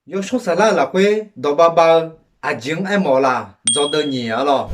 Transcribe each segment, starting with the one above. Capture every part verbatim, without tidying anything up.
Yawshawr Saflar-euq lafkhoer dawqbav bav-eu aqjeq-anr aermawf-eu laf, dzawdeuv nyiq arlawr.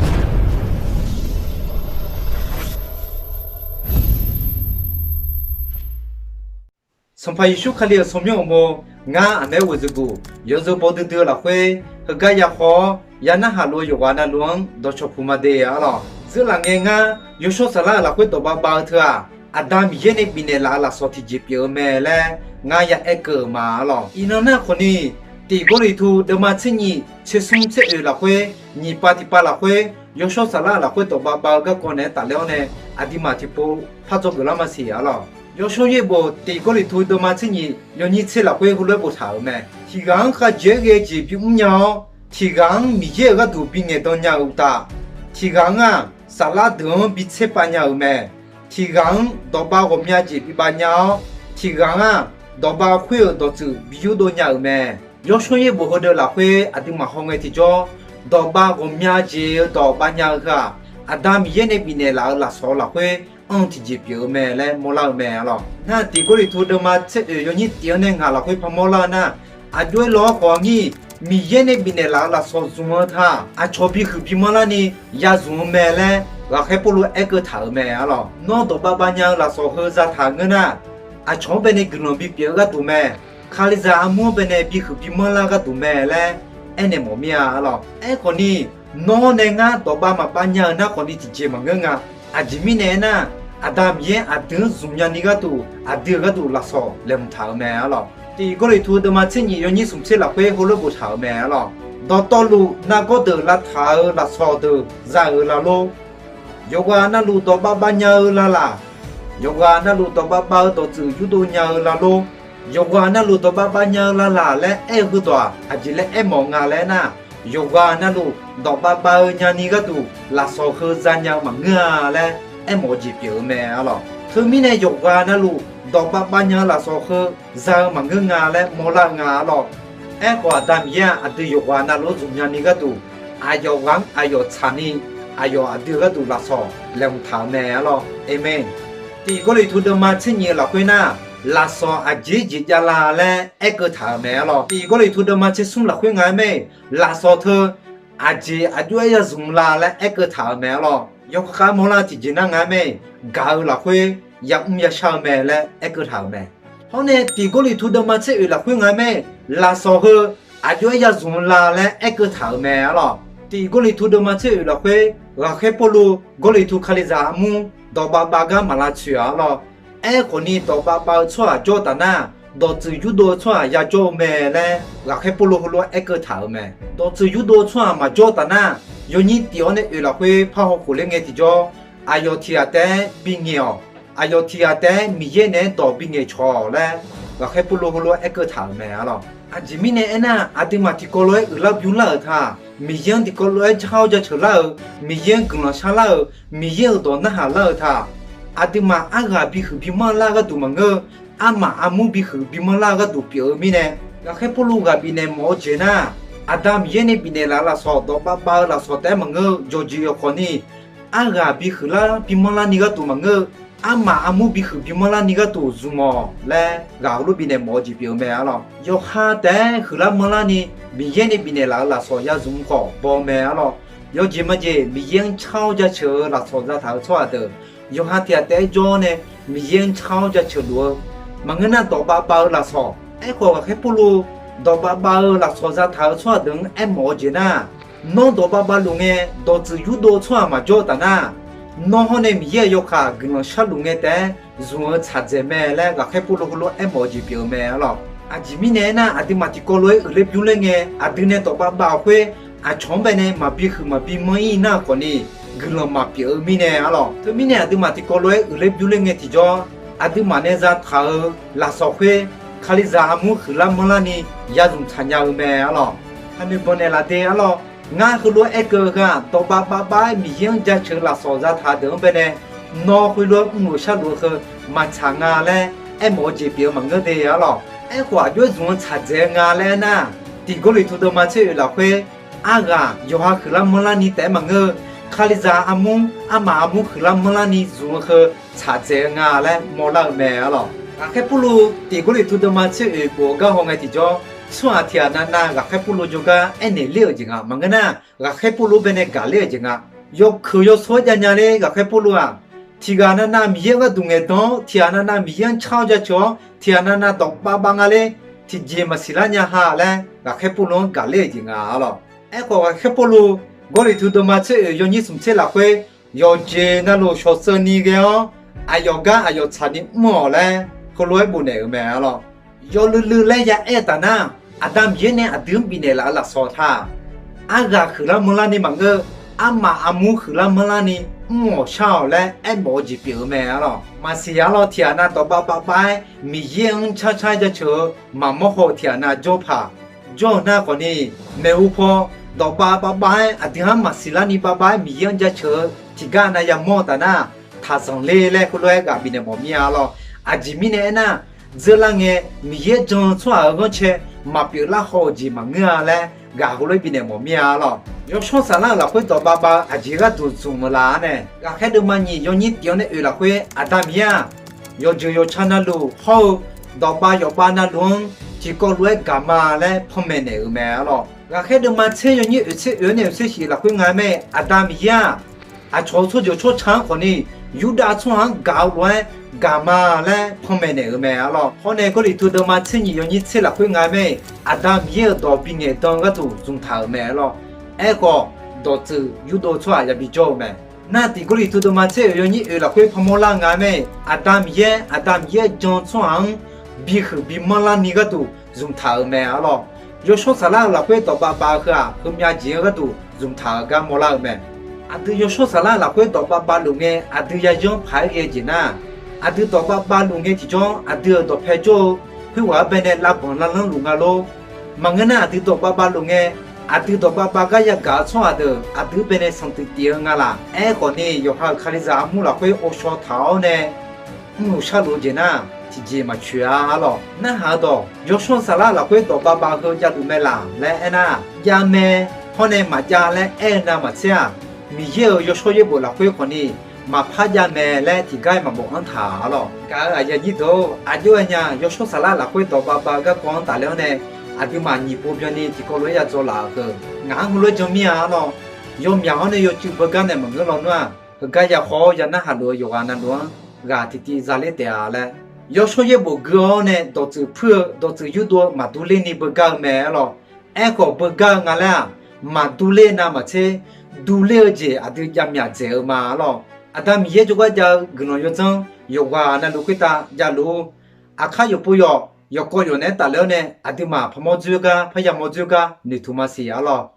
Sanqpaq Yeqsur Kali-euq tsawrmyanr uqmov, ngar aqmaer ghoeqzeuguq yawzeu baw duidui-eu lafkhoer heugar ya haw-awr ya narhaq lof-eu yawqghaq navluf-anr dawqcawq puq ma de arlawr. Zeurlaf ngae ngar Yawshawr Saflar-euq lafkhoer dawqbav bav-eu teu-aq, Aqda Miqyaer nae bifnaeq laf-euq lafsawq tiqjeq pyeuf-eu mae laer ngar ya aer keuv-euq ma arlawr. Iqnan nar khawfni, Tiq Gawrliqtu deuvma tser nyif tser smr tser oeq lafkhoer, nyiq pav tiq pav lafkhoer, Yawshawr Saflar-euq lafkhoer dawqbav bav-eu garkawv naeq-aer tafler-awr nae, aqduimaf tiqpov par dzawgeuf lar maqsiq arlawr. Yawshawr Yaerbof Tiq Gawrliqtu deuvma tser nyif yawnyir tser lafkhoer heulof-aer boftaq-euq mae. Tiq ghaq-anr khavjeq-aer ghae jeq bimr nya-awr, tiq ghaq-anr Miqyaer-euq gharduq bingaeq dan nya-euq uqtaf, tiq ghaq-anr-aq, saflar deuq-anr bitser pav nya-euq mae. Tiq ghaq-anr dawqbav ghawqmya jeq bibav nya-awr, tiq ghaq-anr-aq, dawqbav khoer-euq dawqtsuif bi yurdov nya-euq mae. Yawshawr Yaerbof heudeuq lafkhoer aqduimaf hawngae tiqjawr, dawqbav ghawqmya jeq-eu dawq bavnya-eu heu-aq, Aqda Miqyaer nae bifnaeq laf-euq lafsawq lafkhoer anr-eu tiqjeq pyeuf-eu mae laer mawrlar-eu mae arlawr. Nar Tiq Gawrliqtu deuvma tser oeq yawnyir tif-anr nae ngaq lafkhoer parmawr lar-eu nar, aqjox-aer law-awr khawf-anr ngir, Miqyaer nae bifnaeq laf-euq lafsawq zmq-eu taq, aqcawq bihuiq bimanr larni ya zmq-eu mae laer ghaqkhaer Pawrluv aerkeuv taq-euq mae arlawr. Nawr dawqbav bavnya-eu lafsawq heu zataq-euq ngeur nar, aqcawq-anr baenae guiqlanq bipyeuf-eu gharduq mae. Kalizaq armur-anr baenae bihuiq bimanr lar gharduq mae laer aernaeq mawf mir-a arlawr. Aerkhawfni, nawr nae ngar dawqbav maqbav nya-euq nar khawfni tiqjeq maqngeur nga. Aqjeq mirnae aernar, Aqda Miqyaer aqdui-anr zmq nyani gharduq aqdui-euq gharduq lafsawq laeqhmq taq-euq mae arlawr. Tiq Gawrliqtu deuvma tser nyif yawnyir smq tser lafkhoer heulof-aer boftaq-euq mae arlawr. Dawqtawvluf nargawr deuq lavtaq-euq lafsawq deuq za-euq lalor. Yawqghaq navluf dawqbav bavnya-eu lalaq, yawqghaq navluf dawqbav bav-eu dawqtsuif yurdov nya-eu lalor. Yawqghaq navluf dawqbav bavnya-eu lalaq laer aer-eu heudawq-aq, aqjeq laer aermawf nga laer nar, yawqghaq navluf dawqbav bav-eu nyani gharduq lafsawq heu zanya-eu maqngeur-a laer aermawf-eu jeq pyeuf-eu mae arlawr. Teumirnae yawqghaq navluf dawqbav bavnya-eu lafsawq heu za-eu maqngeur nga laer mawrlar-eu nga arlawr. Aerkhawf, Aqda Miqyaer-aq, aqdui yawqghaq navluf-anr zmq nyani gharduq, aqyawf ghaq-anr aqyawf tsaqni, aqyawf aqdui-euq gharduq lafsawq laeqhmq taq-euq mae arlawr. Aqmeq. Tiq Gawrliqtu deuvma tser nyif-eu lafkhoer nar, lafsawq aqjeq jeq javlar laer aerkeuv taq-euq mae arlawr. Tiq Gawrliqtu deuvma tser smr lafkhoer nga-aer mae, lafsawq teu aqjeq aqjox-aer ya zmq la laer aerkeuv taq-euq mae arlawr. Yawkhav khav mawrlar tiqjeq nar nga-aer mae, gaq-eu lafkhoer yamr yashar-eu mae laer aerkeuv taq-euq mae. Hawr nae Tiq Gawrliqtu deuvma tser oeq lafkhoer nga-aer mae, lafsawq heu aqjox-aer ya zmq la laer aerkeuv taq-euq mae arlawr. Tiq Gawrliqtu deuvma tser oeq lafkhoer, ghaqkhaer Pawrluv Gawrliqtu Kalizaq armur dawqbav bav gar maq lavtsoeq-a arlawr. Aerkhawfni, dawqbav bav-eu tsawrhaq jawr taf nar, dawqtsuif yurdov-eu tsawrhaq yajawr-eu mae laer ghaqkhaer Pawrluv heulof-aer aerkeuv taq-euq mae. Dawqtsuif yurdov-eu tsawrhaq maqjawr taf nar, yawnyir tif-awr nae oeq lafkhoer par haw khof ler ngae tiqjawr, aqyawf tiq ghaq taef-aer bingaeq-awq. Aqyawf tiq ghaq taef-aer Miqyaer naeq-aer dawq bingaeq cawq-awq laer, ghaqkhaer Pawrluv heulof-aer aerkeuv taq-euq mae arlawr. Aqjeq mirnae aernar, aqduimaf tiqkawv lof-aer uiqlar bymr lar-euq taq, Miqyaer-anr tiqkawv lof-aer jar-awr jaceuq lar-euq, Miqyaer-anr guiqlanq sharlar-euq, Miqyaer-euq dawq narhaq lar-euq taq, aqduimaf arghaq bihuiq bimanr lar gharduq maqngeur, armaf armur bihuiq bimanr lar gharduq pyeuf-eu mirnae, ghaqkhaer Pawrluv ghaq bifnaeq mawf-eu jeq nar, Aqda Miqyaer nae bifnaeq laf-eu lafsawq dawqbav bav-eu lafsawq taef-aer maqngeur-eu, yawqjeq yawqkhawf ni arghaq bihuiq lar bimanr larni gharduq maqngeur-eu, armaf armur bihuiq bimanr larni gharduq zmq-awq laer ghaq heulof bifnaeq mawf-eu jeq pyeuf-eu mae arlawr. Yawqha taef-aer huiqlar manrlarni Miqyaer nae bifnaeq laf-eu lafsawq ya zmq khawf baw-eu mae arlawr. Yawjeq majeq Miqyaer-anr car-awr jaceuq-eu lafsawq zataq-eu tsawrhaq deuq, yawqha tiq ghaq taef-aer jawr-awr nae Miqyaer-anr car-awr jaceuq luf-eu, maqngeur nar dawqbav bav-eu lafsawq. Aerkhawf, ghaqkhaer Pawrluv dawqbav bav-eu lafsawq zataq-eu tsawrhaq deuq-anr aermawf-eu jeq nar, nawr dawqbav bav luf ngae, dawqtsuif yurdov-eu tsawrhaq maqjawr-eu taf nar, nawr hawr nae Miqyaer-euq yawkaq guiqlanq sharluf ngae taef-aer zmq-eu tsaq dzaeq mae laer ghaqkhaer Pawrluv heulof-aer aermawf-eu jeq pyeuf-eu mae arlawr. Aqjeq mirnae aernar, aqduimaf tiqkawv lof-aer uiqler bymr ler ngae, aqdui nae dawqbav bav-euq khoer, aqcawq-anr bae nae maqbi huiq maqbi manr-ir nar khawfni, guiqlanq maqpyeuf-eu mirnae arlawr. Teumirnae aqduimaf tiqkawv lof-aer uiqler bymr ler ngae tiqjawr, aqduimaf nae zataq-euq lafsawq khoer, Kalizaq armur huiqlar manrlarni ya zmq tsaq nya-eu mae arlawr. Haqnoeq banq naeqlaf de arlawr. Ngar heulof-aer aerkeuv-eu heu-aq, dawqbav bavbav-aer Miqyaer-anr jaceuq-eu lafsawq zataq deuq-anr bae nae, nawr khoerlof-aer mrlof sharluf-eu heu maqtsaq nga laer aermawf-eu jeq pyeuf-eu maqngeur de arlawr. Aerkhawf, aqjox-aer zmq-eu tsaq dzaeq-eu nga laer aernar, Tiq Gawrliqtu deuvma tser oeq lafkhoer, arghaq yawqha huiqlar manrlarni taef-aer maqngeur-eu, Kalizaq armur armaf armur huiqlar manrlarni zmq-eu heu tsaq dzaeq-eu nga laer mawrlar-eu mae arlawr. Ghaqkhaer Pawrluv Tiq Gawrliqtu deuvma tser oeq bof-eu gar haw ngae tiqjawr, Tsawrhaq tiqghaq navnav ghaqkhaer Pawrluv jawrgar aernaeq ler-euq jeq nga. Maqngeur nar, ghaqkhaer Pawrluv baenae gaq ler-euq jeq nga. Yawkeuq yawshawr-aer jav nya ler ghaqkhaer Pawrluv-aq, tiqghaq navnav Miqyaer-euq gharduq ngaeqdan-awr, tiqghaq navnav Miqyaer-anr car-awr jaceuq-awr, tiqghaq navnav dawq bavbav nga ler, tiqjeq maqsiq lar nya ha laer ghaqkhaer Pawrluv-anr gaq ler-euq jeq nga lawq. Aerkhawf, ghaqkhaer Pawrluv Gawrliqtu deuvma tser oeq yawnyir smq tser lafkhoer, yawqjeq navluf shawqseuv ni ghae-awr, aqyawf gar aqyawf tsaqni mr-awq laer heulof-aer bofnaeq-euq mae lawq. Yawluiv luiv laer ya aer-eu taf nar, Aqda Miqyaer nae aqdui-anr bifnaeq laf-euq lafsawq taq, arghaq huiqlar manrlarni maqngeur, armaf armur huiqlar manrlarni mr-awq shar-awq laer aermawf-eu jeq pyeuf-eu mae lawq. Maqsiq-a lawq, tiqghaq nav dawqbav bavbav-aer Miqyaer-anr carcar-aer jaceuq-eu maqmawr haw-eu tiqghaq nav jawr paq jawr-eu nar khawfni, maeqhu paw dawqbav bavbav-aer aqdui-anr maqsiq larni bavbav-aer Miqyaer-anr jaceuq-eu tiqgar nav yamawr-eu taf nar, taqzanq ler laer heulof-aer ghaq bifnaeq mawf mir-a lawq. Aqjeq mirnae aernar, dzeurlar ngae Miqyaer jan-eu tsawrhaq-euq ghanrcae maqpyeuf lar haw-euq jeq maqngeur-a laer ghaq heulof-aer bifnaeq mawf mir-a lawq. Yawshawr Saflar-euq lafkhoer dawqbav bav-eu aqjeq gharduq zmq meuq laf-a nae, ghaqkhaer deuvma nyiq yawnyir tiq-awr nae oeq lafkhoer, Aqda Miqyaer-aq, yawqjeuq yawqca navluf hawr-eu dawqbav yawqbav navluf-anr tiqkawv lof-aer gaq ma laer panmaeq naeq-euq mae lawq. Ghaqkhaer deuvma tser yawnyir oeq tser oeq-awr nae oeq tser shif lafkhoer nga mae, Aqda Miqyaer-aq, aqcawq-eu tsawrjeuq tsawrca-anr khawfni, Yurdav tsawrhaq-anr gaq-eu lof-aer gaq ma laer panmaeq naeq-euq mae lawq. Hawr nae Gawrliqtu deuvma tser nyiq yawnyir tser lafkhoer nga mae, Aqda Miqyaer-euq dawq bingaeq dan-eu gharduq zmqtaq-euq mae lawq. Aerkhawf, dawqtsuif yurdov tsawrhaq yabi jawr-eu mae. Nar tiq Gawrliqtu deuvma tser oeq yawnyir oeq lafkhoer parmawr lar nga mae, Aqda Miqyaer, Aqda Miqyaer jan-eu tsawrhaq-anr bihuiq bimanr larni gharduq zmqtaq-euq mae-a lawq. Yawshawr Saflar-euq lafkhoer dawqbav bav-eu heu-aq, heumyav jeq-eu gharduq zmqtaq-euq gar mawrlar-eu mae. Aqdui Yawshawr Saflar-euq lafkhoer dawqbav bavluf ngae aqdui yayanr paq-aer ghae-eu jeq nar, aqdui dawqbav bavluf ngae tiqjawr aqdui-euq dawqpae jawr-eu khoerghaq-anr baenae lavbanq lavlanr luf nga lor. Maqngeur nar, aqdui dawqbav bavluf ngae, aqdui dawqbav bav gar yagaq-eu tsawrhaq deuq aqdui-anr baenae sanqtuif tif-eu nga laq. Aerkhawfni, yawqha-euq Kalizaq armur lafkhoer ghovshaw taq-awr nae mrluf sharluf-eu jeq nar, tiqjeq maqcoeq-a lawq. Narhaq-eu dawq, Yawshawr Saflar lafkhoer dawqbav bav heu javluf mae laq laer aernar, javmae, hawr nae maqjav laer aer-eu navmaqtser-aq, Miqyaer-euq yawshawr yaerbof lafkhoer khawfni maqpar javmae laer tiqgar-aer maqbof anr taq-a lawq. Gaq-euq aqyuif aqnyir deuq-or, aqjox-aer nya Yawshawr Saflar lafkhoer dawqbav bav-eu garkawv-anr tafler-awr nae, aqduimaf nyiq pov byanni tiqkawv lof-aer yadzaw laf-euq heu, ngaq-anr heulof-aer jan mir-a lawq. Yawmyaq-awr nae yawcuiv beugar nae maqngeur lawnmr-aq, heugar ya khawf-awr ya narhaq luf-eu yawqghaq navluf-anr ghaq tiqtiv zaler taef-a laer, yawshawr yaerbof gui-awr nae dawqtsuif puir-eu dawqtsuif yurdov-eu maqdur ler ni beugar-eu mae-a lawq. Aerkhawf, beugar-eu nga laer-aq, maqdur ler navmaqtser, durler-eu jeq aqdui javmyaq dzaeq-eu ma-a lawq. Aqda Miqyaer jawrgar jav-eu guiqlanq yawdzanr yawqghaq navluf khoertav javluf-ur. Aqkar yawqpov yawq yawqkawv yawq naeq-aer tafler-awr nae, aqduimaf parmawr dzoer gar parya mawr dzoer gar noeqtmq maqsiq-a lawq.